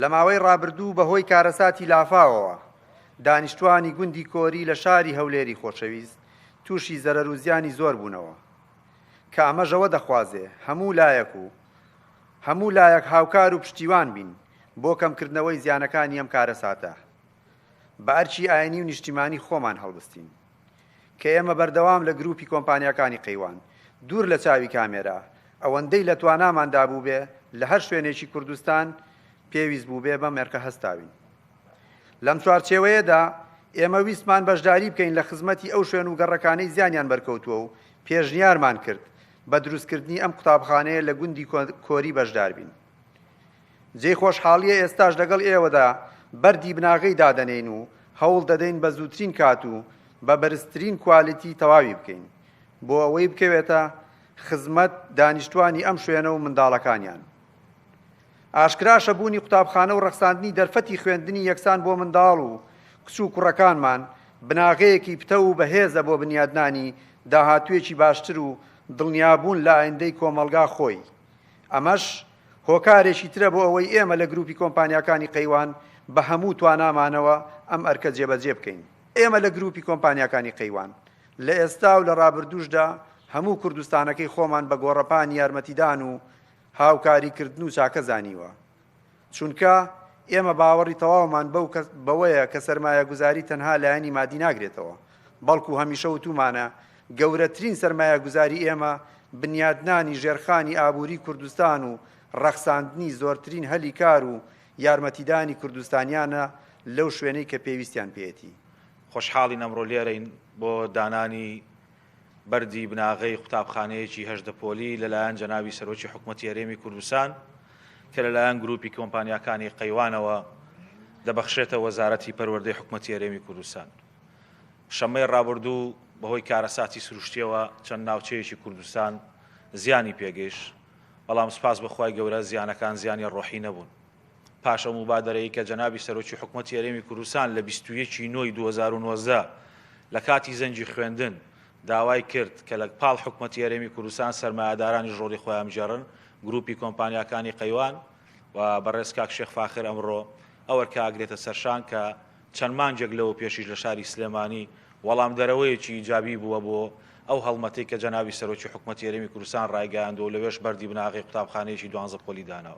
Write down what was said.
لە ماوەی ڕابردوو بەهۆی کارەساتی لافاوەوە دانیشتوانی گوندی کۆری لە شاری هەولێری خۆشەویست تووشی زەرەر و زیانی زۆر بوونەوە کە ئەمەش ئەوە دەخوازێ هەموو لایەک و هەموو لایەک هاوکار و پشتیوان بین بۆ کەمکردنەوەی زیانەکانی ئەم کارەساتە بە ئەرکی ئاینی و نیشتیمانی خۆمان هەڵبستین. کە ئێمە بەردەوام لە گروپی کۆمپانیاکانی قەیوان، دوور لە چاوی کامێرا، ئەوەندەی لە تواناماندا بووبێ لە هەر شوێنێکی کوردستان پێویست بووبێ بەم ئەرکە هەستاوین. لەم چوارچێوەیەدا ئێمە ویستمان بەشداری بکەین لە خزمەتی ئەو شوێن و گەڕەکانەی زیانیان بەرکەوتووە و پێشنیارمان کرد بە دروستکردنی ئەم قوتابخانەیە لە گوندی کۆری بەشداربین. جێی خۆشحاڵییە ئێستاش لەگەڵ ئێوەدا بەردی بناغەی دادەنێین و هەوڵ دەدەین بە زووترین کات و بە بەرزترین کوالیتی تەواوی بکەین بۆ ئەوەی بکەوێتە خزمەت دانیشتوانی ئەم شوێنە و منداڵەکانیان. ئاشکراشە بوونی قوتابخانە و ڕەخساندنی دەرفەتی خوێندنی یەکسان بۆ منداڵ و کچ و کوڕەکانمان بناغەیەکی پتەو و بەهێزە بۆ بنیادنانی داهاتوویەکی باشتر و دڵنیابوون لە ئایندەی کۆمەڵگا خۆی. ئەمەش هۆکارێکی ترە بۆ ئەوەی ئێمە لە گروپی کۆمپانیاکانی قەیوان بە هەموو توانامانەوە ئەم ئەرکە جێبەجێ بکەین. ئێمە لە گروپی کۆمپانیاکانی قەیوان لە ئێستا و لە ڕابردووشدا هەموو کوردستانەکەی خۆمان بە گۆڕەپانی یارمەتیدان و هاوکاریکردن و چاکە زانیوە. چونکە ئێمە باوەڕی تەواومان بەو بەوەیە کە سەرمایەگوزاری تەنها لایەنی مادی ناگرێتەوە، بەڵکو هەمیشە وتومانە گەورەترین سەرمایەگوزاری ئێمە بنیادنانی ژێرخانی ئابووری کوردستان و ڕەخساندنی زۆرترین هەلی کار و یارمەتیدانی کوردستانیانە لەو شوێنەی کە پێویستیان پێیەتی. خۆشحاڵین ئەمڕۆ لێرەین بۆ دانانی بەردی بناغەی قوتابخانەیەکی 18 پۆلی لەلایەن جەنابی سەرۆکی حکومەتی هەرێمی کوردستان کە لەلایەن گروپی کۆمپانیاکانی قەیوانەوە دەبەخشرێتە وەزارەتی پەروەردەی حکومەتی هەرێمی کوردستان. شەممەی ڕابردوو بەهۆی کارەساتی سروشتیەوە چەند ناوچەیەکی کوردستان زیانی پێگەیشت، بەڵام سوپاس بۆ خوای گەورە زیانەکان زیانی ڕۆحی نەبوون. پاش ئەو موبادەرەی کە جەنابی سەرۆکی حکومەتی هەرێمی کوردستان لە 21 نۆی 2019 لە کاتی زەنگی خوێندن داوای کرد کە لە پاڵ حکومەتی هەرێمی کوردستان سەرمایەدارانیش ڕۆڵی خۆیان بگێڕن، گروپی کۆمپانیاکانی قەیوان و بەڕێز کاک شێخ فاخر ئەمڕۆ ئەو ئەرکە ئەگرێتە سەرشان کە چەند مانگێک لەوە پێشیش لە شاری سلێمانی وەڵامدەرەوەیەکی ئیجابی بووە بۆ ئەو هەڵمەتەی کە جەنابی سەرۆکی حکومەتی هەرێمی کوردستان ڕایگەیاندووە و لەوێش بەردی بناغەی قوتابخانەیەکی دوانزە پۆلی داناوە.